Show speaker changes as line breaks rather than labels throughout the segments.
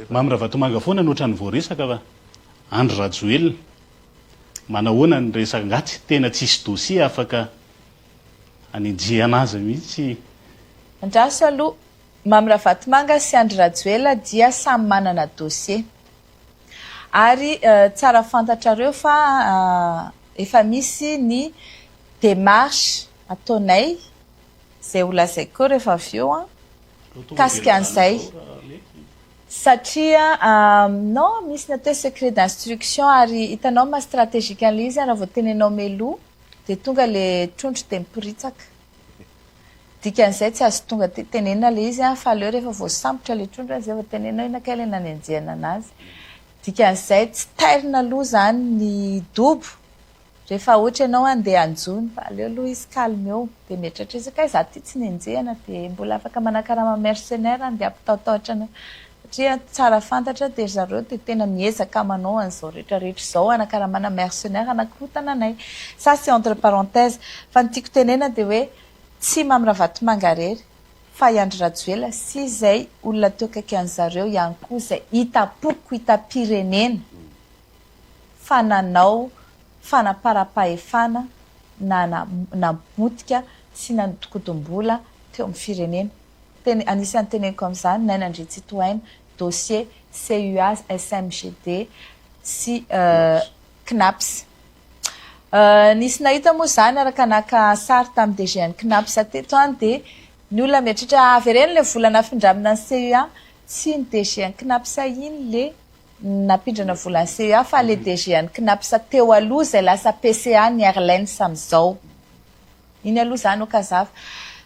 Mamy Ravatomanga foana no ohatran'ny voaresaka fa Andry Rajoelina manahoana ny resaka angaha tsy tena tsisy dossier afaka hanenjehana azy mihitsy.
Andraso aloha, Mamy Ravatomanga sy Andry Rajoelina dia samy manana dossier. Ary tsara fantatrareo fa efa misy ny démarche ataonay izay ho lazaiko eo rehefa avy eo an, mikasika an'izay. Satria non, misy ny atao hoe secret d'instruction ary hitanao maha stratégique an'ilay izy an, raha vao tenenao meloa dia tonga ilay trondro dia miporitsaka. Dikan'izay tsy azo tonga tenenina ilay izy an, fa aleo rehefa voasambotra ilay trondro an, izay vao tenenina hoe inona kay ilay nanenjehana an'azy. Dikan'izay tsy tairina aloha izany ny dobo Rehefa ohatra ianao handeha hanjono fa aleo aloha izy calme eo dia mieritreritra izy hoe kay za ty tsy nenjehina dia mbola afaka manakarama mercenaire handeha hampitahotahotra anay satria tsara fantatra dia ry zareo dia tena miezaka manao an'izao rehetra rehetra izao hanakaramana mercenaire hanakorotana anay. Ça c'est entre parenthèses fa ny tiako tenena dia hoe tsy Mamy Ravatomanga irery fa i Andry Rajoelina sy izay olona teo akaiky an'zareo ihany koa izay hitam-poko hitam-pirenena fa nanao fanaparam-pahefana na namotika sy nanodinkodim-bola teo amin'ny firenena. Teny, anisan'ny teneniko amin'izany, Naina Andriantsitohaina, dossier CUA, SMGD sy Cnaps. Nisy nahita moa izany araka naka sary tamin'ny DG an'ny Cnaps teto an, dia ny olona mieritreritra avereno ilay vola nafindramina ny CUA, tsy ny DG an'ny Cnaps iny le nampindrana vola ny CEA fa le DG an'ny Cnaps teo aloha izay lasa PCA ny Airlines amin'izao. Iny aloha izany ok hazava.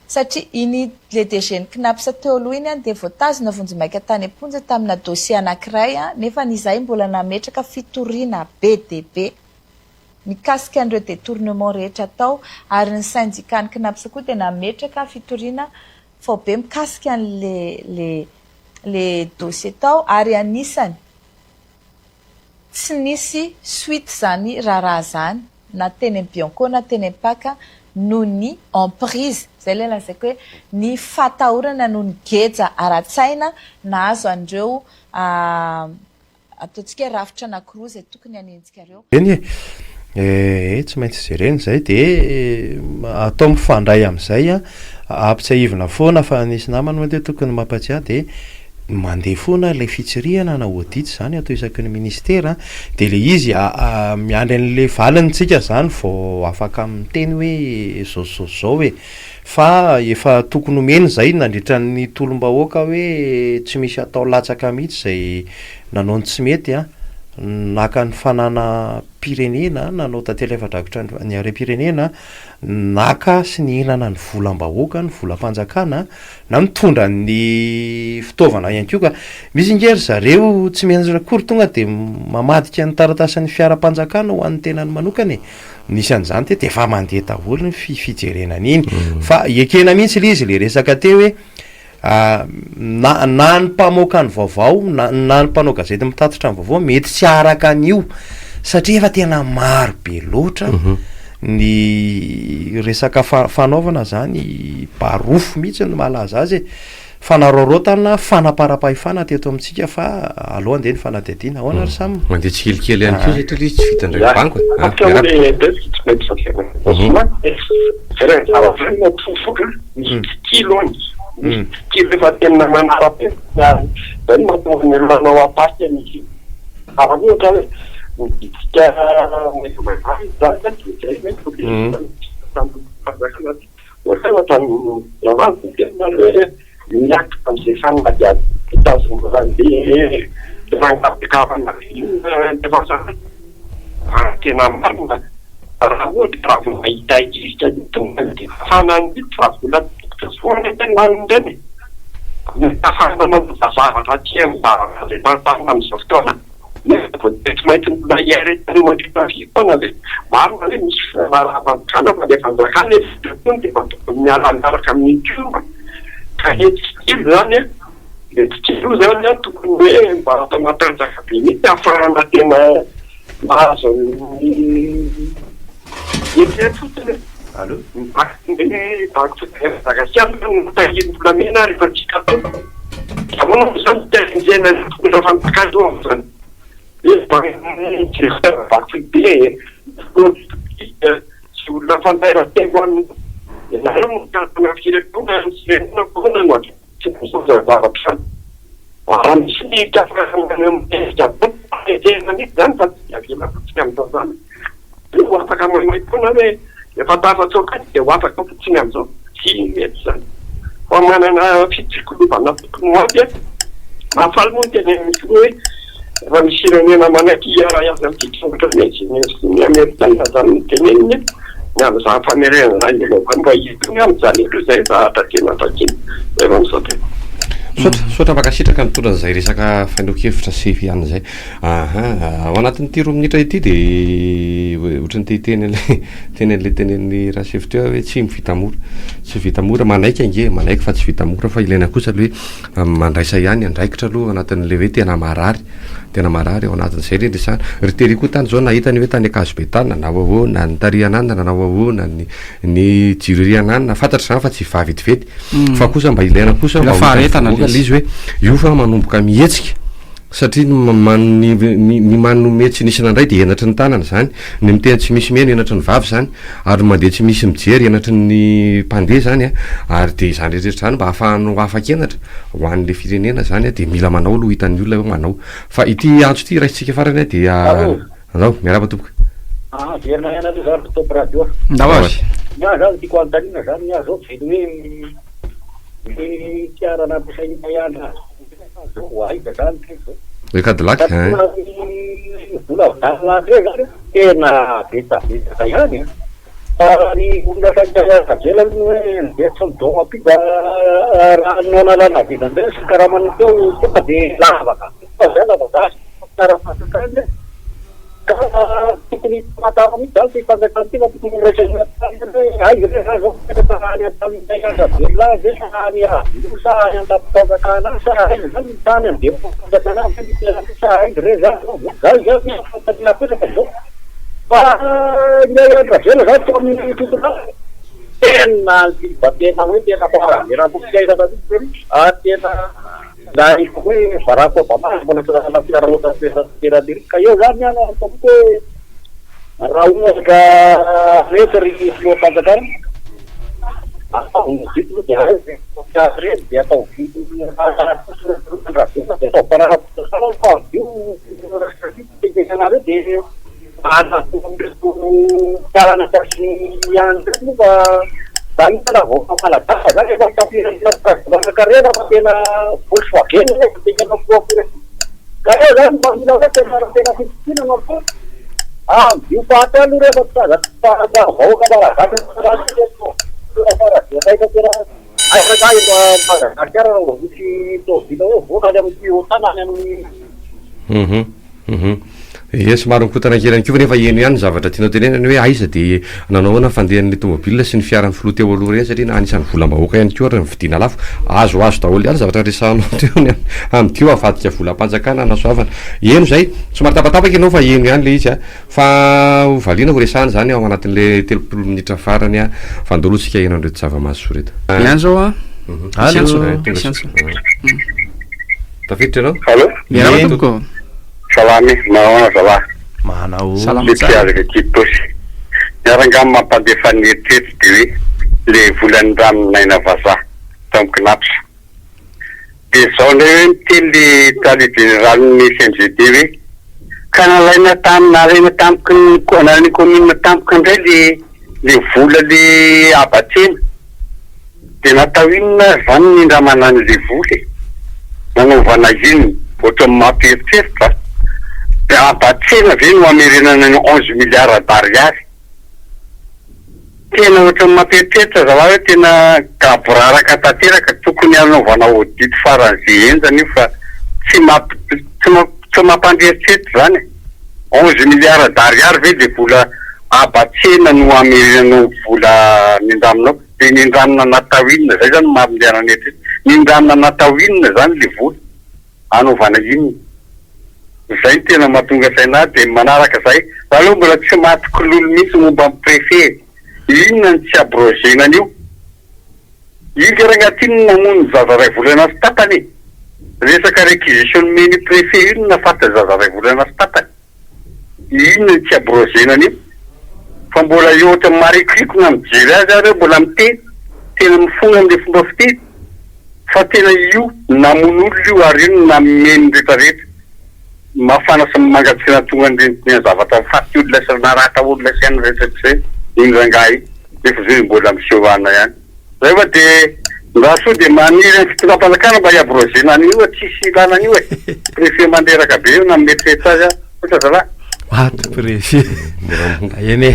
Satria iny le DG ny Cnaps teo aloha iny dia voatazona vonjimaika tany am-ponja tamina dossier anankiray nefa ny izahay mbola nametraka fitoriana be dia be mikasika an'ireo détournement rehetra atao ary ny syndicat ny Cnaps koa dia nametraka fitoriana faobe mikasika an'le le le dossier tao ary anisany tsy nisy suite zany raharaha zany na teny am Bianco na teny am Pac noho ny emprise, zay le lazaiko hoe ny fahatahorana noho ny geja ara-tsaina nahazo an'ireo Ataontsika hoe rafitra anankiroa izay tokony hanenjika ireo.
Eny e! Eh, tsy maintsy jerena izay dia atao mifandray amin'izay an, ampitsiahivina foana fa nisy namana moa teo tokony mampatsiahy dia mandeha foana ilay fitsirihana na audit izany atao isaky ny ministera dia ilay izy miandry an'ilay valiny tsika izany vao afaka miteny hoe izao sy izao sy izao e! Fa efa tokony omena izay nandritra ny tolom-bahoaka hoe tsy misy atao latsaka mihitsy izay nanao ny tsy mety an, naka ny fananam-pirenena, nanao tantely afa-drakotra ny harem-pirenena, naka sy nihinana ny volam-bahoaka, ny volam-panjakana, na nitondra ny fitaovana ihany koa ka. Misy ange ry zareo tsy mianatra akory tonga dia mamadika ny taratasin'ny fiaram-panjakana ho an'ny tenany manokana e. Nisy an'izany teto, efa mandeha daholo ny fijerena an'iny. Fa ekena mihitsy ilay izy, ilay resaka teo hoe na na ny mpamoaka ny vaovao na na ny mpanao gazety mitatitra ny vaovao mety tsy haharaka an'io satria efa tena maro be loatra ny resaka fanaovana zany barofo mihitsy no mahalaza azy e. Fanararaotana fanaparam-pahefana teto amintsika fa aleo andeha ny fanadihadiana. Ahoana ry Sam?
Mandeha tsikelikely ihany koa satria ilay izy tsy vita indray mivango e.
Miankina amin'izay fanadihadiana azon'ilay rangahy intervention raha tena marina, raha ohatra raha vao mahita hirika io tonga dia fafana mihitsy fa vola tokony foana ireny laniny ireny e! Mety afahana manova zavatra aty amin'ny zavatra izay tantarina amin'izao fotoana. Nefa vao dia tsy maintsy mbola hiaretana mandritra firy taona ve? Marina hoe misy fanaraha-panjakana fa ilay fanjakana efa koa dia efa tokony miala miaraka amin'ny cur ka le tsikilo zany an, le tsikilo io zany an tokony hoe mba atao matanjaka be mihitsy ahafahana tena mahazo an'ny eritreritra fotsiny e.
Allo?
Ny banky ny banky foiben'i Madagasikara no mitahiry volamena rehefa tsy hita tompony. Ahoana moa izany no te-hanenjehana ny mpitondra fanjakana eo amin'izany? Hoe directeur banky foibe e, filohan'ny république, sy olona fantairatelo any. Ianareo no mitantana firenena, ny firenena ahoana no atao? Tsy amin'izao izany zavatra izany. Raha misy ny mpiasa manenjika an'izany, enjehina mihitsy izany fa tsy avela fotsiny amin'izao izany. Hoe ho afaka maimaimpoana hoe efa tafatsoaka any dia ho afaka fotsiny amin'izao. Tsy mety izany. Fa manana fitsikilovana tokony ho ampy an. Mahafaly moa ny tenenin'ny filoha hoe raha misy firenena manaiky hiara-hiasa amintsika ohatra ny Ejipsiana sy ny Amerikana izany no teneniny ny amin'izany famerenana izany dia mba mba hitony amin'izany aloha izay zavatra tena takiana. Izay vao misaotra.
Misaotra, misaotra mankasitraka nitondra an'izay resaka fanehoan-kevitra sy fihaino izay. Aha, ao anatin'ity roa minitra ity dia ohatran'ny te hiteny an'ilay teny an'ilay tenenin'i Rasefo teo aho hoe tsy vita mora, tsy vita mora, manaiky ange, manaiky fa tsy vita mora fa ilaina kosa aloha hoe mandraisa ihany andraikitra aloha ao anatin'ilay hoe tena marary, tena marary ao anatin'izay ilay resahana. Ry Terry koa tany izao nahita ny hoe tany Ankazobe tany nanao ahoana, ny tary ananona nanao ahoana, ny ny jiro ery ananona, fantatra izany fa tsy hivaha vetivety fa kosa mba ilaina kosa mba ho hitan'ny vahoaka ilay izy hoe io fa manomboka mihetsika. Satria ny ny manome tsy nisy nandray dia henatry ny tanana izany, ny miteny tsy misy mihaino henatry ny vava izany, ary ny mandeha tsy misy mijery henatry ny mpandeha izany an, ary dia izany rehetra rehetra izany mba ahafahany ho afa-kenatra ho an'ilay firenena izany an, dia mila manao aloha hitan'ny olona hoe manao. Fa ity antso ity raisintsika farany an dia andao, miarahaba tompoko.
Averina ihany aloha zany ry Top Radio a.
Ndao ary.
Ny ahy zany tiako anontaniana zany ny ahy zao tsy hoe ny fiara nampiasain'ilay andry
Le Cadillac hein.
Vola avy any ireny zany tena betsabetsaka ihany an. Fa ny olona saika ivelany hoe ndeha tsy midona ampita raha ny nanalana vina indray sy karamany teo tonga dia lavaka. Fa zay lava-dasy tsara-pahasakarana. Ka tokony hitambatamba mihitsy zany ity fanjakana ity fa tokony horaisina hoe aiza ve za zao mipetraka any an-tanin'ilay Rajoelina any ve sa any Iavoloha sa any an-tampom-panjakana any sa aiza zany ny tany amin'ny depom-panjakana any ve no itoerana sa aiza re za zao? Zay zany ny fanontaniana apetraka zao. Fa ilay Andry Rajoelina zany teo amin'ny fitondrana tena mba tena hoe tena fahaveram-piainana mihitsy ary tena Na efa hoe Barack Obama aza mbola tsy nanana fiara ohatran'ny toerana ery. Ka eo zany an ataoko hoe raha ohatra mety ry filoham-panjakana ataovy ny vita aloha dia aiza ireny fiara ireny dia ataovy dia ataovy mpanara-potoana fa avy eo tenenanareo dia Anatin'ireto mpianatra sy ihany ireto moa fa za mihitsy raha vao Malagasy za efa mitafy manan-karena fa tena Volkswagen anie vao tena filoham-pirenena. Ka eo zany mba mila hoe tena tena fitokiana no atao. Amidio faty any aloha rehefa tsy aza vahoaka Malagasy tena fara-dia tena aiza ka eto Madagasikara raha vao misy tôbila hoe mivoaka any amin'ny Toyota na any amin'ny
Hum. Ie, somary mikotana kely ihany koa fa nefa heno ihany ny zavatra tianao tenenana hoe aiza dia nanao ahoana ny fandehan'ny tomobile sy ny fiaran'ny filoha teo aloha ireny satria na anisan'ny volam-bahoaka ihany koa ary ny vidiana lafo. Azoazo daholo ihany ny zavatra resahanao teo ny amin'ity avadika volam-panjakana hanasoavana. Heno izay, somary tapatapaka ianao fa heno ihany ilay izy a. Fa ho valiana ho resahana izany ao anatin'ilay 30 minitra farany a. Fa andao aloha isika heno an'ireto zava-mahasoa ireto.
Ihany izao a. Misy antso, misy antso.
Tafiditra ianao?
Allo?
Miarahaba tompoko.
Salama e, manahoana zalahy?
Manahoana.
Salama tsara.
Mpihaza aty Itaosy. Ny ahy rangahy mampandefa ny eritreritro dia hoe le volan'ny rano naina vazaha tao amin'ny Cnaps. Dia zao indray hoe miteny le tale jeneralin'ny CNGD hoe ka nalaina tam nalaina tampoky ny nalain'ny commune tampoka indray le le vola le haba-tsena. Dia natao inona ary izany ny nindramana an'ilay vola e? Nanaovana inona? Ohatran'ny mampieritreritra a! Dia haba-tsena ve no hamerenana ny 11 milliards d'ariary? Tena ohatran'ny mampieritreritra zalahy hoe tena gaboraraka tanteraka, tokony hanaovana audit faran'izay henjana io fa tsy mamp- tsy mamp- tsy mampandrieritreritra izany e! 11 milliards d'ariary ve dia vola haba-tsena no hamerenanao vola nindraminao? Dia nindramina natao inona? Zay zany maha-milliard ny eritreritro. Nindramina natao inona zany le vola? Hanaovana inona? Zay no tena mahatonga saina ahy. Dia manaraka zay, za aloha mbola tsy maty kilolo mihitsy momba ny préfet e. Inona no tsy abrogena an'io? Io nge rangahy ty no namono ny zaza iray volana sy tapany e. Resaka réquisition nomen'io préfet io no nahafaty ny zaza iray volana sy tapany. Inona no tsy abrogena an'io? Fa mbola eo ohatran'ny marikoriko na mijery azy ary aho mbola miteny, tena mifona amin'ilay fomba fiteny fa tena io namono olona io ary io no nanome ny retraretra mafana sy mangatsiaka nahatonga an'ireny zavatra faty olona sy naratra olona sy anona retraretra ireny iny rangahy iny nefa zao izy mbola miseho anona ihany. Zay fa de mba soa de maniry ny fitondram-panjakana mba hi-abrogena an'io fa tsisy ilana an'io e! Préfet mandreraka be io na mieritreritra azy aho. Misaotra zalahy.
Maty préfet. Eny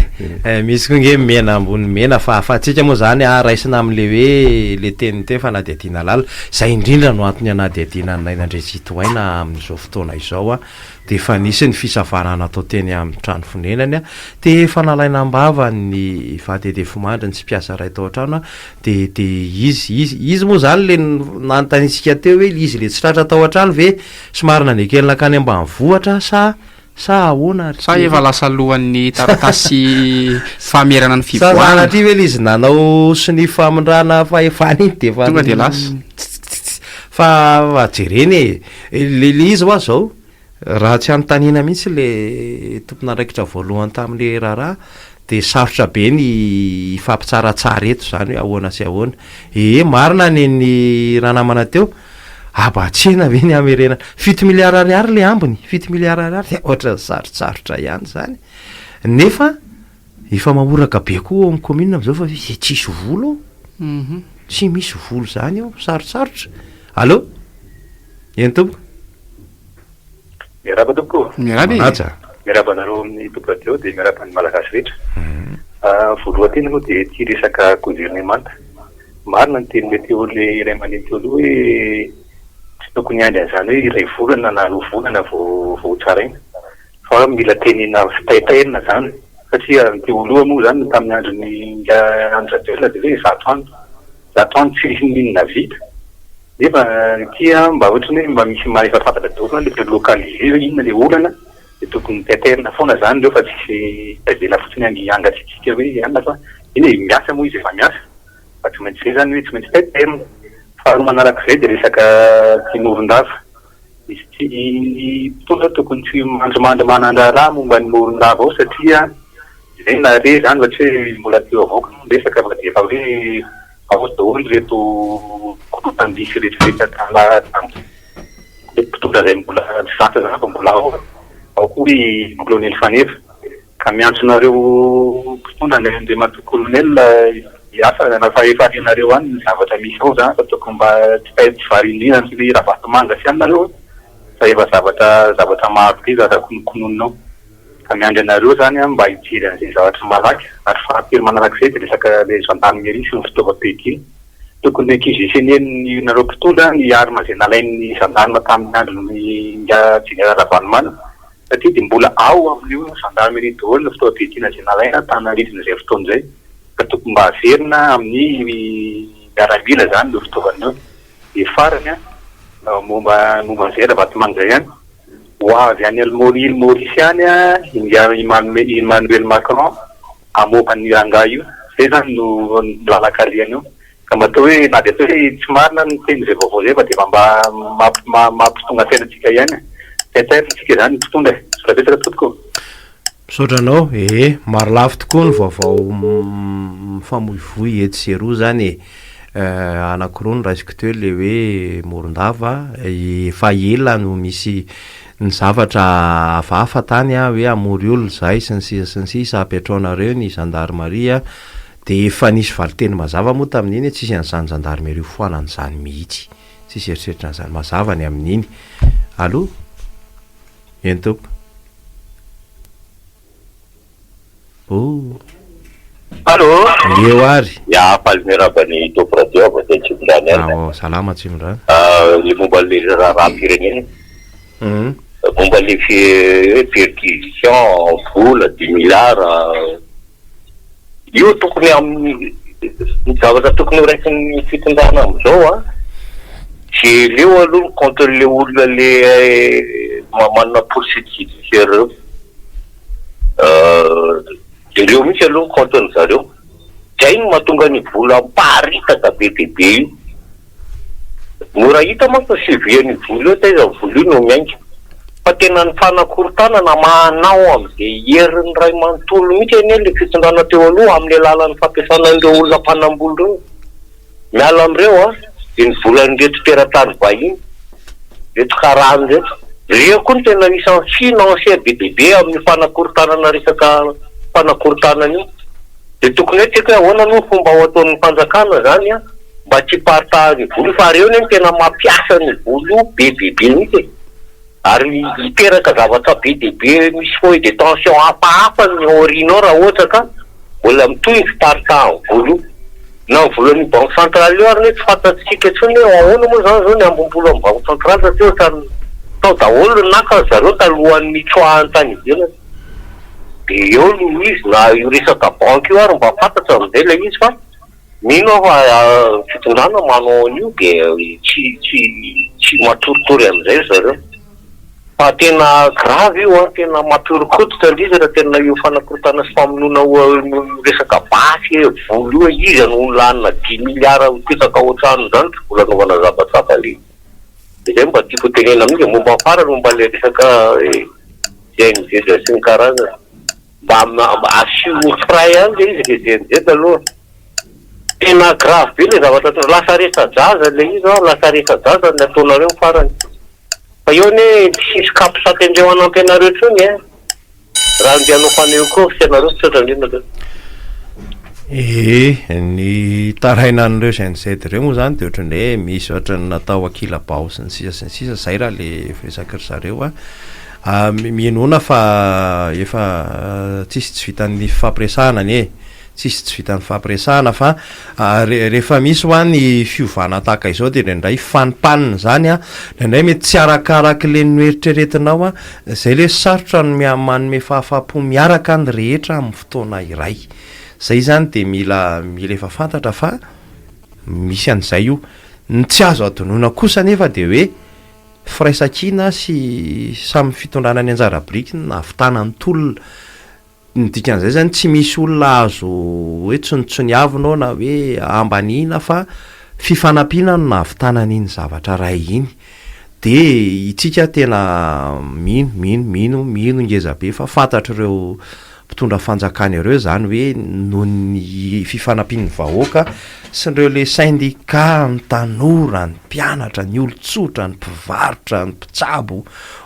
e, misy koa nge mena ambony mena fa fa antsika moa zany a raisina amle hoe le teniny teo fanadihadiana lalina. Zay indrindra no antony anadihadiana an'i Naina Andriantsitohaina amin'izao fotoana izao a. Dia efa nisy ny fisavana natao teny amin'ny trano fonenany, dia efa nalaina am-bava ny vady-andefimandriny sy mpiasa iray tao an-trano, dia dia izy, izy, izy moa izany ilay nanontaniantsika teo hoe izy ilay tsy tratra tao an-trano ve somary nandeha kely nankany ambanivohitra sa sa ahoana ry
Sa efa lasa alohan'ny taratasy famerana ny
Sa
fivoahana?
sanatria ve ilay izy nanao sonia famindrana fahefana iny dia efa
Tonga dia lasa.
Fa fa jerena e! Ilay ilay izy hoa izao, raha tsy anontaniana mihitsy ilay tompon'andraikitra voalohany tamin'ilay raharaha dia sarotra be ny hifampitsaratsara eto izany hoe ahoana sy ahoana. Ee, marina ny an'i ranamana teo, habatsena ve ny hamerenana, fito miliara ariary ilay ambiny, fito miliara ariary dia ohatran'ny sarotsarotra ihany izany. Nefa efa mahoraka be koa ao amin'ny commune amin'izao fa hoe tsisy vola ao, tsy misy vola izany ao, sarotsarotra. Allô? Eny tompoko.
Miarahaba tompoko.
Miarahaba e.
Manaja.
Miarahaba anareo amin'ny Top Radio dia miarahaba ny Malagasy rehetra. Voalohany teny aloha dia ity resaka governemanta. Marina ny tenin'ilay teo ilay ray aman-dreny teo aloha hoe tsy tokony hiandry an'izany hoe iray volana na roa volana vao vao hotsaraina fa mila tenena fitaitairina izany satria ny teo aloha moa izany tamin'ny andron'ny ingahy Andry Rajoelina dia hoe zato andro. Zato andro tsy nisy n'inona vita. Nefa ity an, mba ohatrany hoe mba misy efa fantatra daholo zany le localiser hoe inona le olana de tokony taitairina foana zany ireo fa tsisy tavela fotsiny ange hangatsiatsiaka hoe anona fa eny e, miasa moa izy efa miasa fa tsy maintsy zay zany hoe tsy maintsy taitairina. Faharoa manarak'izay de resaka ty Morondava, misy tsy ny mpitondra tokony tsy mandrimandry manan-draharaha momba ny Morondava ao satria Izay nahare izany fa tsy hoe mbola teo avao koa ny resaka fa dia efa hoe ao daholo ireto mpandihy rehetra rehetra tamin'ny mpitondra izay mbola tsy zatra izany fa mbola ao, ao koa i Kolonely Faneva. Ka miantso anareo mpitondra ny Andriamatoa Kolonel hiasa na fa efa renareo any ny zavatra misy ao izany fa tokony mba tsy tsy variandriana sy hoe Ravatomanga sy any nareo fa efa zavatra zavatra maro be zavatra kononkononina ao. Ka miandry anareo zany aho mba hijery an'izay zavatra malaky ary fahatelo manarak'izay dia resaka ilay gendarmerie sy ny fitaovam-piadiana. Tokony requisitionner-n'ny nareo mpitondra ny arme izay nalain'ny gendarme tamin'ny andron'ny ingahy Jeneraly Ravalomanana satria dia mbola ao amin'io gendarmerie daholo ny fitaovam-piadiana izay nalaina tanaritrin'izay fotoana izay ka tokony mba averina amin'ny miaramila izany ireo fitaovana ireo. Dia farany an, momba momba an'izay Ravatomanga izay ihany, Ho avy any Île Maurice any ingahy Emmanuel Macron hamoaka an'io rangahy io. Zay zany no lalan-kalehany eo. Ka mba atao hoe na dia atao hoe tsy marina ny teny izay vaovao izay fa dia mba mba mampitonga saina antsika ihany e. Taitairina isika izany mpitondra e. Misaotra betsaka tompoko ô.
Misaotra anao ee, marolafy tokoa ny vaovao mifamoivoy etsy sy eroa zany e, anakiroa no raisiko teo le hoe Morondava, efa ela no misy ny zavatra hafahafa tany a, hoe hamory olona zahay sy ny sisa sy ny sisa, apetraonareo ny zandarimaria, de efa nisy valinteny mazava moa tamin'iny hoe tsisy an'izany zandarmerie ho foanana izany mihitsy, tsisy eritreritra an'izany mazava ny amin'iny aloha. Eny tompoko. Oh.
Allô.
Eo ary.
Ya, faly miarahaba ny Top Radio avy aty Atsimondrano ihany.
Ah, oh, salama Atsimondrano.
Ah, ny momba le raharaham-pirenena.
Mhm.
Momba le hoe perquisition, vola, dix milliards. Io tokony amin'ny ny zavatra tokony ho raisin'ny fitondrana amin'izao an, jereo aloha ny compte-n'le olona le manana poursuite judiciaire ireo. Jereo mihitsy aloha ny compte-ny zareo. Zay no mahatonga ny vola miparitaka be dia be io. Mora hita manko ny suivi an'io vola io taiza ny vola io no miainga. Fa tena ny fanakorontanana manao amin'izay herin'ny iray manontolo mihitsy anie ilay fitondrana teo aloha amin'ny alalan'ny fampiasana an'ireo olona mpanambola ireo. Miala amin'ireo an, dia ny volan'ireto teratany vahiny, ireto karana ireto. Ireo koa no tena anisan'ny financier be dia be amin'io fanakorontanana resaka fanakorontanana io. Dia tokony hoe tsy haiko hoe ahoana aloha ny fomba ho ataon'ny fanjakana izany an, mba tsy hiparitahan'io vola io fa ireo anie no tena mampiasa an'io vola io be dia be mihitsy e. Ary hiteraka zavatra be dia be misy foyer de tension hafahafa ny aoriana ao raha ohatra ka mbola mitohy ny fiparitahan'ny vola io. Na ny volan'io banque centrale io ary anie tsy fantatsika intsony hoe ahoana moa izany izao ny ambim-bola amin'ny banque centrale satria ohatran'ny tao daholo ny naka ry zareo talohan'ny nitsoahany tany ivelany. Dia eo no izy na io resaka banque io ary mba fantatra amin'izay ilay izy fa Mino aho fa ny fitondrana manao an'io dia tsy tsy tsy matoritory amin'izay ry zareo. Fa tena grave io an, tena mampihoron-koditra ilay izy raha tena io fanakorotana sy famonoana resaka basy e, vola io e, iza no lanina dix milliards mipetraka ao an-trano izany tsy vola anaovana zavatra hafa ilay izy. Dia izay no mba tiako hotenenina amin'io, dia momba ny farany momba ilay resaka GNZ sy ny karazany. Mba asio frais ihany le izy le GNZ aloha. Tena grave be le zavatra atao. Lasa resa-jaza le izy an, lasa resa-jaza ny ataonareo ny farany. Fa eo anie tsisy capsat an'ireo hanampy anareo intsony e. Raha andeha hanao fanehoan-kevitra ianareo misaotra indrindra aloha.
Ee, ny tarainan'ireo GNZ ireo moa izany dia ohatran'ny hoe misy ohatran'ny natao ankilabao sy ny sisa sy ny sisa, izay raha le firesaky ry zareo an. Minoana fa efa tsisy tsy vitan'ny fifampiresahana anie e! Tsisy tsy vitan'ny fifampiresahana fa rehefa misy hoa ny fiovana tahaka izao dia indraindray fanimpanina izany an, indraindray mety tsy arakarak'ilay noeritreretinao an, izay ilay sarotra ny manome fahafaham-po miaraka ny rehetra amin'ny fotoana iray. Izay izany dia mila mila efa fantatra fa misy an'izay io. Ny tsy azo adinoina kosa anefa dia hoe Firaisankina sy samy fitondrana ny anjara biriky no nahavitana ny tolona. Ny dikan'izay zany tsy misy olona azo hoe tsonitsoniavina ao na hoe ambaniana fa fifanampiana no nahavitana an'iny zavatra iray iny. Dia itsika tena mino, mino, mino, mino ngeza be fa fantatr'ireo mpitondra fanjakana ireo izany hoe noho ny fifanampian'ny vahoaka sy ireo le syndicat, ny tanora, ny mpianatra, ny olon-tsotra, ny mpivarotra, ny mpitsabo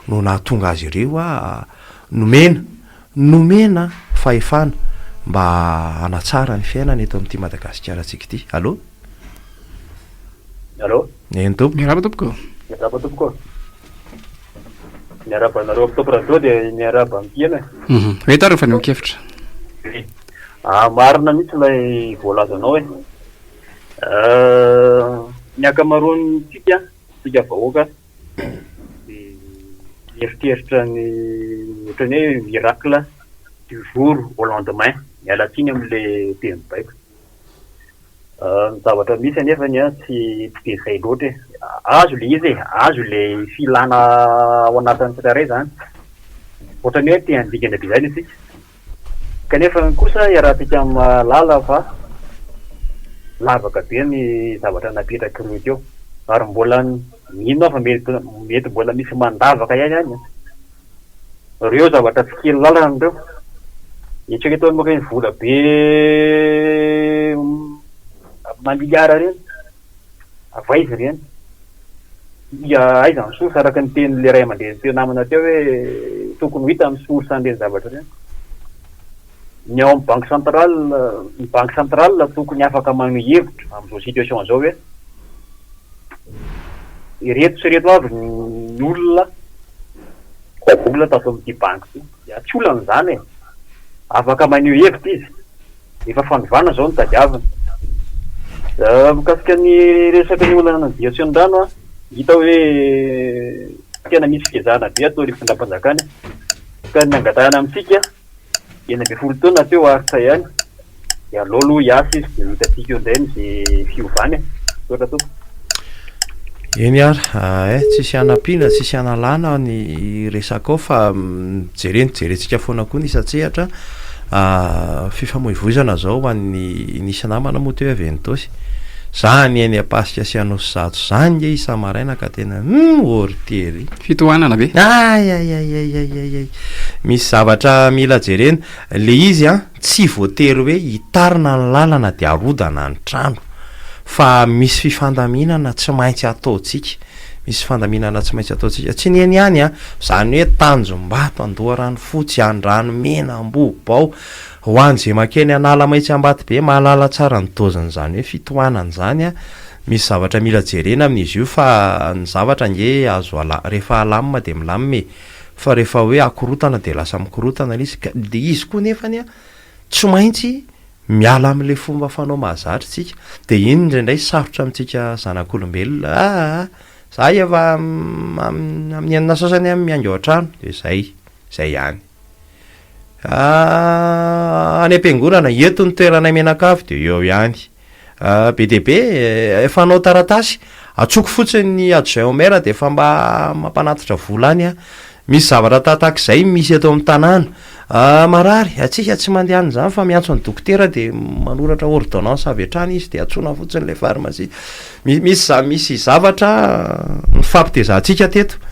no nahatonga azy ireo nomena, nomena fahefana mba hanatsara ny fiainana eto amin'ity Madagasikarantsika ity. Allô?
Allô?
Eny tompoko.
Miarahaba tompoko.
Miarahaba tompoko. Miarahaba anareo avy tao Prado dia miarahaba ny mpihaino e.
Reto ary ny fanehoan-kevitra.
Ah, marina mihitsy ilay voalazanao e. Ny ankamaroantsika, tsika vahoaka, dia mieritreritra ny ohatran'ny hoe miracle du jour au lendemain. Miala tsiny amin'ilay teny baiko. Ny zavatra misy anefany an, tsy tsy dia izay loatra e. Azo ilay izy e, azo ilay filana ao anatin'ny tsirairay izany. Ohatran'ny hoe te handingana be izany isika. Kanefa kosa iarahantsika mahalala fa lavaka be ny zavatra napetrak'ireo teo. Ary mbola mino aho fa mety mety mbola misy mandavaka ihany any an. Ireo zavatra tsy kely lalana ireo. Eritrereto amin'ireny vola be amina milliard ireny. Avy aiza ireny? Aiza ny source araka ny tenin'ilay ray aman-dreny teo namana teo hoe tokony ho hita ny source an'ireny zavatra ireny. Ny ao amin'ny banque centrale, ny banque centrale tokony afaka maneho hevitra amin'izao situation izao hoe ireto sy ireto avy ny olona vola tato amin'ity banky ity. Dia tsy olana izany e! Afaka maneho hevitra izy. Efa fanovana izao no tadiavina. Mikasika ny resaka ny olana ny dian-tsy ny rano, hita hoe tena misy fiezahana be ataon'ny fitondram-panjakana. Ka ny angatahana amintsika, 16 taona teo haharitra ihany, dia aleo aloha hiasa izy dia ho hitantsika eo indray ny ze fiovany e. Misaotra tompoko.
Eny ary eh, tsisy hanampiana, tsisy hanalana ny resaka ao fa jerena, jerentsika foana koa ny isan-tsehatra, fifamoivoizana zao ho an'ny nisy namana moa teo avy any Itaosy. Zany eny Ampasika sy Anosizato zany nge isa-maraina ka tena hum ortery.
Fitohanana ve?
Ay ay ay ay ay ay ay. Misy zavatra mila jerena. Le izy an, tsy voatery hoe hitarina ny lalana de arodana ny trano. Fa misy fifandaminana tsy maintsy ataontsika. Misy fandaminana tsy maintsy ataontsika. Tsy ny eny ihany an, zany hoe Tanjombato, Andoharanofotsy, Andranomena, Ambohibao, Ho an'izay mankeny Analamahitsy Ambatobe mahalala tsara ny dôzin'izany hoe fitohanana izany an, misy zavatra mila jerena amin'izy io fa ny zavatra ange azo ala- rehefa alamina dia milamina e, fa rehefa hoe akorotana dia lasa mikorotana ilay izy, ka dia izy koa nefany an tsy maintsy miala amin'ilay fomba fanao mahazatra isika, dia iny indraindray sarotra amintsika zanak'olombelona, aa za efa amin'ny enina sasany aho miainga ao an-trano, dia izay, izay ihany. Any am-piangonana, eto ny toeranay mianakavy dia eo ihany. Be dia be e, efa hanao taratasy, antsoiko fotsiny ny adjoint au maire dia efa mba mampanatitra vola any aho. Misy zavatra tahatak'izay misy eto amin'ny tanàna. Marary, antsika tsy mandeha any izany fa miantso ny dokotera dia manoratra ordonnance avy hatrany izy dia antsoina fotsiny ilay pharmacie. Misy za misy zavatra nifampitezantsika teto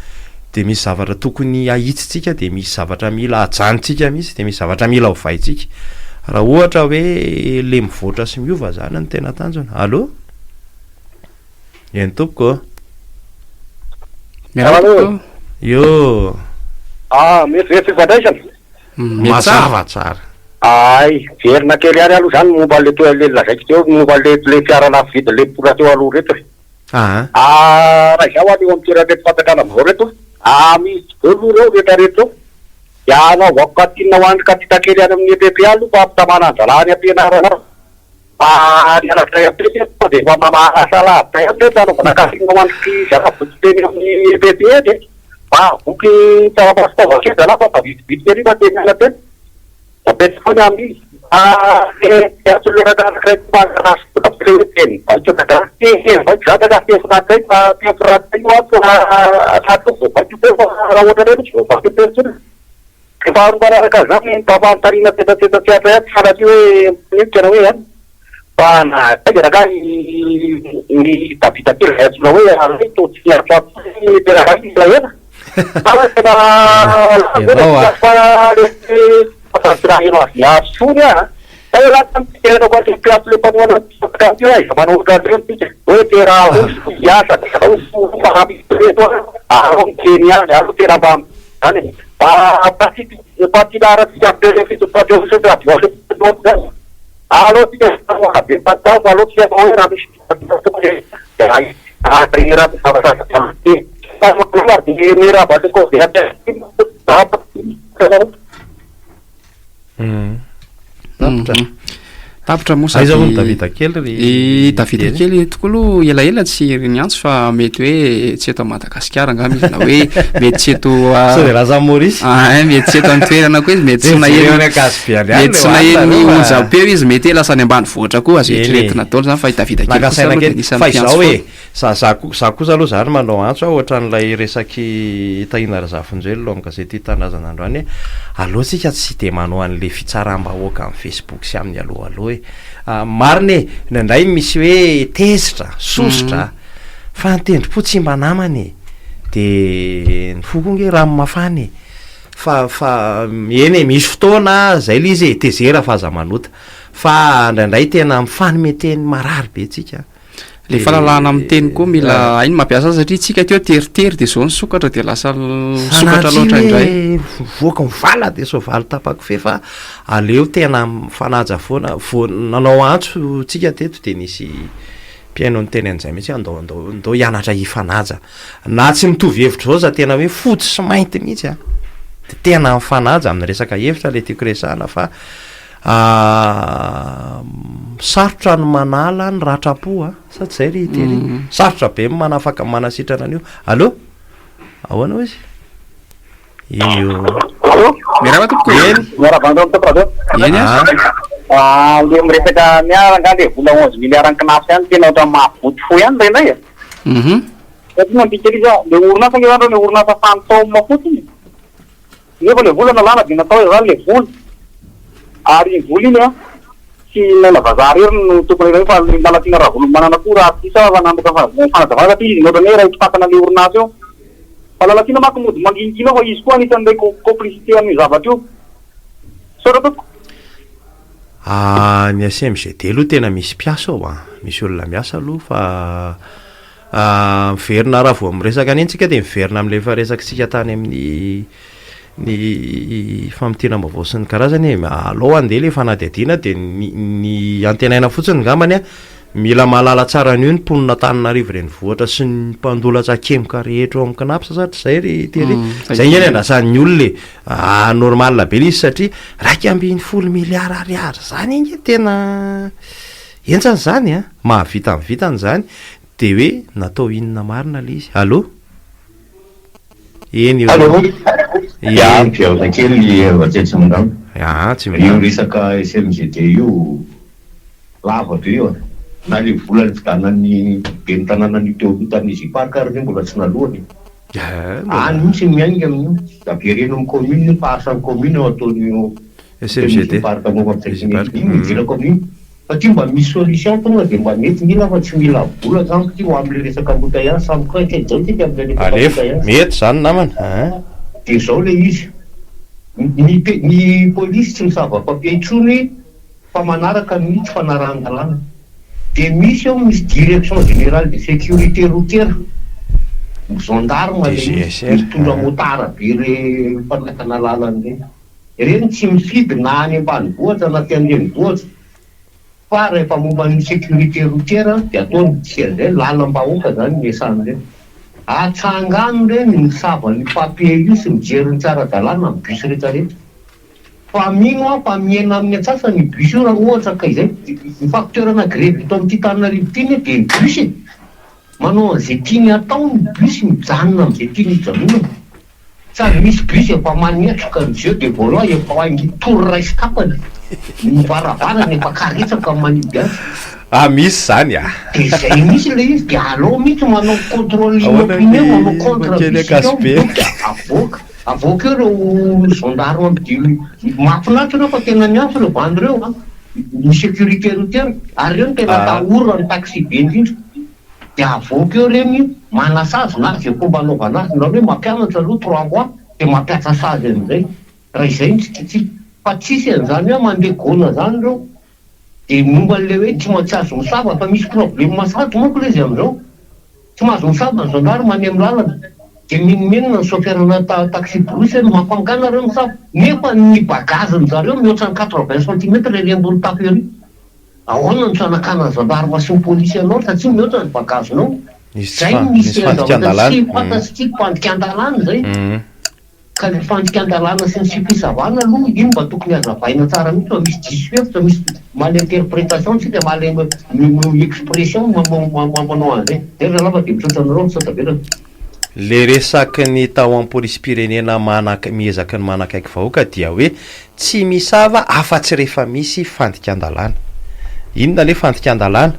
dia misy zavatra tokony ahitsitsika dia misy zavatra mila ajanontsika mihitsy dia misy zavatra mila ovaintsika raha ohatra hoe le mivoatra sy miova zany no tena tanjona. Allô? Eny tompoko ô.
Miarahaba tompoko.
Io.
Ah, mety ve fifandraisana?
Mazava tsara.
Hay, verina kely ihany aloha izany momba an'ilay toe ilay lazaiko teo momba an'ilay ilay fiara lafo vidy ilay mpitondra teo aloha ireto e.
Aa.
Ah, raha izaho any eo amin'ny toeran'ireto fanjakana vaovao ireto, ah misy daholo aloha ireo rehetra rehetra ireo. Dia hanaovako cantine ho an'ny katita kely any amin'ny EPP aloha fa hampitamana an-drahalahy any am-pianarana ao. Fa ny anankiray amin'ireto eto dia efa mahalasa lavitra ihany ireto hanaovana cantine ho an'ny zana-boky teny amin'ny EPP eny e. Mba boky tsaramaso fitaovan-kely zalahy fa mba vitsivitsy ery fa teny miala teny. Mampety foana amin'izy. Te hiantso leraka anankiray tsy mahalala azy koa ve hoe teny baiko ka? Teny baiko zany ka teny frantsay fa teny frantsay io an fa raha toa voabaiko teo fa raha ohatra indray tsy voabaiko teo intsony. Dia faharoa manaraka an'izany ny mpampanontaniana tsetsatsetsa tsy hatra ihany sanatria hoe mpanenjika na hoe an. Fa nahagaga rangahy ny Davida kely izay antsoina hoe Alain toa tsy niantsoantso intsony tena rangahy elaela. Fa tena
Ianao ah.
fa le fa tsy naheno azy niantso intsony aho an. Fa ialahy zany tsy tenenako an'le mpiantso le mpanohana ny fanjakana ty hoe aiza manao ohatran'ireny tsika. Hoe tena roso hiasa dia roso fa raha misy reto an, aleo miteny ihany, aleo tena mba zany e. Mba mba tsy mba tsy laharantsika amin'ireny fitondran-teo radio zany. Aleo tsika mpanohana be mpanjaka fa aleo tsika atao hoe raha misy
Tapitra.
Tapitra moa
Aiza hono Davida kely ry
I Davida kely tokoa aloha elaela tsy niantso fa mety hoe tsy eto Madagasikara angamba izy na hoe mety tsy eto
Sao dia lasa Maurice?
Ah, eh, mety tsy eto an-toerana koa izy, mety tsy
Dia
naheno
jereo any Ankasibe any
mety tsy
le
naheno
hoanina
ny
aloha.
onjam-peo izy, mety hoe lasa any ambanivohitra koa, azo
Eny e.
eritreretina daholo izany fa i Davida kely
Naka
kosa
saina
aloha dia
kely.
anisan'ny
Fa
mpiantso
izao e,
foana.
za za ko za kosa aloha zany manao antso aho ohatran'ilay resak'i Tahina Razafinjoelina ao amin'ny gazety Tia Tanindrazana androany hoe aleo tsika tsy dia manao an'ilay fitsaram-bahoaka amin'ny Facebook sy amin'ny allo allo e. Marina e, indraindray misy hoe tezitra, sosotra, fa ny tendrim-po tsy mba namana e. De ny fo koa nge rano mafana e. Fa fa eny e, misy fotoana zay le izy e, tezera fa aza manota. Fa indraindray tena mifanome teny marary be tsika.
Le fahalalahana miteny koa mila hay ny mampiasa azy satria tsika teo teritery de zao nisokatra de lasa misokatra loatra indray.
Voaka mivala de soavaly tapa-kofehy fa aleo tena mifanaja foana. Vao nanao antso tsika teto de nisy mpihaino niteny an'izay mihitsy hoe andao andao andao hianatra hifanaja. Na tsy mitovy hevitra zao aza tena hoe fotsy sy mainty mihitsy an, de tena mifanaja amin'ny resaka hevitra le tiako resahana fa Sarotra ny manala ny ratram-po a! Sa tsy zay ry Terry? Sarotra be ny manafaka manasitrana an'io. Allô? Ahoana hoy izy? Eny ô.
Allô?
Miarahaba tompoko.
Eny.
Miarahaba anareo tompoko radio.
Eny
Ah.
Ah, le miresaka miara angaha le vola 11 milliards ny CNaPS ihany tena ohatran'ny mahavonto fo ihany indraindray e.
Mhm.
Satria mandika ilay izy ah, le orinasa ange zany reo le orinasa fantôme fotsiny. Nefa ilay vola nalana dia natao izany ilay vola. Ary iny vola iny an, Tsy Naina Vazaha irery no tokony ireo fa ny Lalatiana Ravololomanana koa raha tsy diso aho fa namoaka fanazavana satria izy no ohatran'ny hoe iray mpitantana ilay orinasa io. Fa Lalatiana manko mody mangingina ao fa izy koa anisan'ilay complicité amin'io zavatra io. Misaotra tompoko.
Ah, ny SMGD aloha tena misy mpiasa ao an, misy olona miasa aloha fa miverina raha vao miresaka an'iny tsika dia miverina amin'ilay efa resakitsika tany amin'ny ny famintinam-baovao sy ny karazany e, alao handeha ilay fanadihadiana dia ny ny antenaina fotsiny angambany an, mila mahalala tsara an'io ny mponina Antananarivo renivohitra sy ny mpandola-tsakemoka rehetra ao amin'ny Cnaps satria izay ry Thierry, izay ange no andrasan'ny olona e, ah normal be ilay izy satria 11 miliara ariary izany ange tena henjana izany an, mahavita ny vitany izany, dia hoe natao inona marina ilay izy, allo? Eny eo.
Allo. Ya, miverina kely Ratsiatsimondrano.
Ya, Tsimondrano.
Io resaka SMGD io lava be io e. Na le vola nividianan'ny ben'ny tanànan'io teo aloha tamin'ny Easy Park ary ve mbola tsy naloany e. Any mihitsy no miainga amin'io. Avereno amin'ny commune io fa asan'ny commune io ataon'io
SMGD.
Easy Park momba ny Iny no idirako amin'io. Fa ty mba misy solution tonga de mba mety mila fa tsy mila vola zany ty ho amle resaka embouteillage samy coince daholo tsika amle resaka
Alefa,
embouteillage.
mety zany namana a.
De zao le izy, ny ny polisy tsy misava papier intsony fa manaraka ny tsy fanarahan-dalàna. De misy eo misy direction générale de sécurité routière, gendarme le izy, mitondra motard be re mpanakana lalana reny. Ireny tsy mifidy na any ambanivohitra na aty an-drenivohitra fa rehefa momba ny sécurité routière dia ataony dikan'izay lalam-bahoaka izany ny iasan'ireny. Atsangano ireny misava an'io papier io sy mijery ny tsy ara-dalàna amin'ny bus rehetra rehetra. Fa mino aho fa mihena amin'ny antsasany io bus io raha ohatra ka izay. Ny facteur-na grevy eto amin'ity Tananarivo ity anie dia ny bus e! Manao an'izay tiany hatao ny bus, mijanona amin'izay tiany hijanonana. Sady misy bus efa manetroka ny jeu de volant efa haingy tour iray sy tapany, ny varavarana efa karetsaka manidy azy.
Ah misy zany ah.
De zay mihitsy le izy de aleo mihitsy manao controle
Ahoana
inopiné
ny
manao contre
makeny
bus eo
Ankasibe?
donc avoaka avoaka eo reo gendarme midio mahafinaritra ireo fa tena miantso ireo bandy ireo an, ny sécurité routière ary ireo no tena atahorana ny taxi be indrindra. Dia avoaka eo ireny manasazy na izay fomba anaovana azy na hoe mampianatra aloha trois mois dia mampiatra sazy amin'izay raha izay no tsy tiantsika fa tsisy an'izany hoe mandeha gona izany ireo dia momba an'ilay hoe tsy tsy azo misava fa misy problème sahady manko ilay izy amin'izao tsy mahazo misava ny gendarme any amin'ny lalana dia menomenona ny chauffeur-na taxi brousse hoe mampangana nareo misava nefa ny bagage-ny zareo mihoatra ny quatre-vingts centimètres ery ambony tafo ery. Ahoana no tsy hanakanan'ny gendarme sy ny polisy anao satria mihoatra ny bagazinao?
Nisy tsy
Zay
fa-
no misy
nisy
tena zavatra
fandikan-dalàna.
tsy fantatsika fandikan-dalàna izay. Ka le fandikan-dalàna sy ny tsy fisavana aloha iny mba tokony hazavaina tsara mihitsy fa misy diso hevitra, misy mal interprétation tsika, mal expression manao an'izay. Zay ry zalahy fa dia misaotra anareo, misaotra betsaka.
Le resaky ny tao am polisim-pirenena manak miezaky ny manakaiky vahoaka dia hoe tsy misava afa-tsy rehefa misy fandikan-dalàna. Inona le fandikan-dalàna?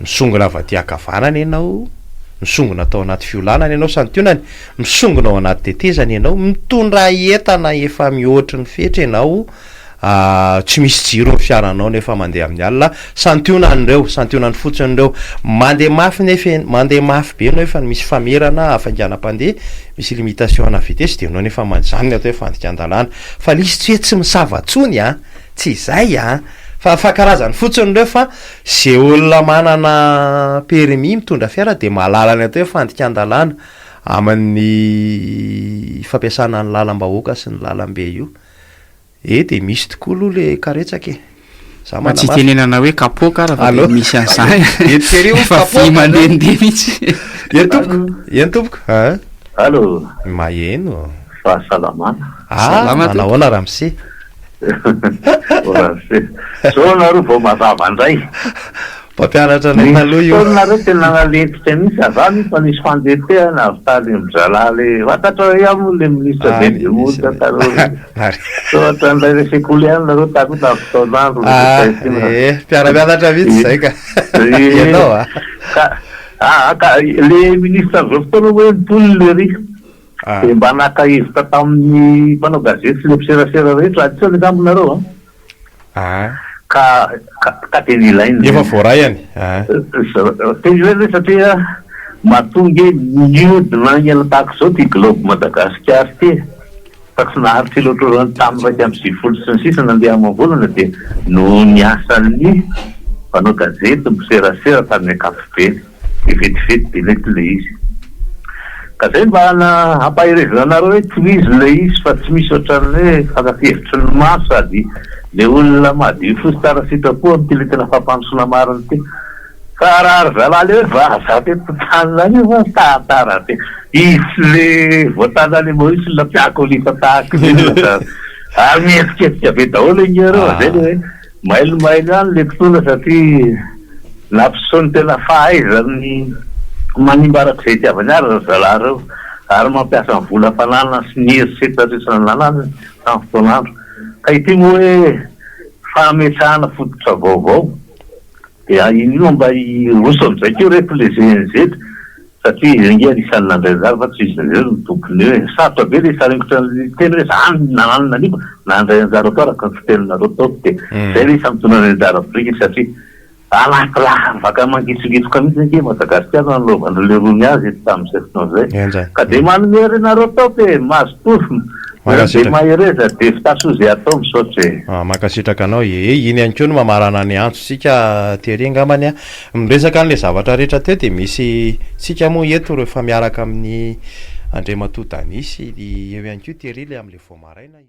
Misongona avy aty ankavanana ianao, misongona tao anaty fiolanana ianao santionany, misongona ao anaty tetezana ianao, mitondra entana efa mihoatry ny fetra ianao, Tsy misy jiro ny fiaranao nefa mandeha amin'ny alina, santionany ireo, santionany fotsiny ireo. Mandeha mafy nefa, mandeha mafy be ianao efa misy famerana hafainganam-pandeha, misy limitation ana vitesse dia ianao nefa man-, izany ny atao hoe fandikan-dalàna. Fa ilay izy tsy hoe tsy misava intsony an, tsy izay an, fa fa karazany fotsiny ireo fa izay olona manana permis mitondra fiara dia mahalala ny atao hoe fandikan-dalàna amin'ny fampiasana ny lalam-bahoaka sy ny lalam-be io. Eh dia misy tokoa aloha le karetsaka e! Za
Mba tsy
manamafy.
hitenenana hoe kapoaka ara fa dia
Allo.
misy an'izany.
Eny tery hono
Efa vy
kapoaka.
mandehandeha mihitsy.
Eny tompoko, eny tompoko a.
Allo.
Maheno.
Fahasalamana.
Ah,
Salama
manao
tompoko.
ahoana ramose?
Ô ramose. Zao nareo vao mazava ndray.
Mpampianatra anay
Nisy
taloha io.
fotoana nareo tena nalefitra mihitsy, za aloha efa nisy fandetehana avy tany amin-dry zalahy le, fantatrao ihany moa le ministre
Ah,
be
nisy
Bemotra taloha iny. Toa ohatran'ilay le sekoly ihany nareo taloha tamin'ny fotoan'andro le
Ah,
fitahiana.
eh, mpiara-mianatra mihitsy izay ka.
Ie.
Ianao ah.
Ka, ah, ka le ministre amin'izao fotoana moa hoe nitolona ery.
Ah.
Dia mba naka hevitra tamin'ny mpanao gazety sy le mpiserasera rehetra, anisan'ny angamba nareo an.
Ah.
Ka ka tena ilaina
Efa voaraiany
eh. Tena ilaina zay satria matoa nge miodina haingana tahaka izao ity globe Madagasikara ity fa tsy naharitra ela ohatran'izany tamin'ny 91 sy ny sisa nandeha amam-bolana dia noho ny asan'ny mpanao gazety mpiserasera tamin'ny ankapobeny. Dia vetivety dia nety ilay izy. Ka zay mba hampaherezana anareo hoe tohizo ilay izy fa tsy misy ohatran'ny hoe fakan-kevitry ny maro sady le olona madio fo sy tsara sitrapo amin'ity le tena fampandrosoana marina ity. Fa raha ry zalahy le hoe vazaha teto an-tanana io fa tantara be. Izy sy le voatana any Maurice olona mpiakolita tahaka ny inona zany. Ary mihetsiketsika be daholo ange ireo fa zay le hoe Mailomailo ihany le mpitondra satria nampiseho ny tena fahaizany manimba araka izay itiavany azy ry zalahy ireo ary mampiasa ny vola fananany sy ny herisetra rehetra nananany tamin'ny fotoan'andro. Ka ity moa hoe fametrahana fototra vaovao dia inoa mba hiroso amin'izay koa reto le GNZ Satria izy ange anisan'ny nandray anjara fa tsy izy irery no tompony eo e! Sarotra be le hisaringotra ny teny hoe za no nananona an'io fa nandray anjara tao araka ny fiteninareo tao dia zay le isan'ny mitondra ny anjara biriky satria anaty lavaka mangitsongitsoka mihitsy ange Madagasikara nanaovan-dry lerony azy eto tamin'izay fotoana izay ka dia manome ry nareo top e! Mazotoa dia mahereza dia fitasoa izay atao misaotra e!
Mankasitraka anao ee, iny ihany koa no mamarana ny antsontsika tery angambany a. Miresaka an'ilay zavatra rehetra teo dia misy tsika moa eto rehefa miaraka amin'ny Andriamatoa Danis eo ihany koa Thierry ilay amin'ilay vao maraina.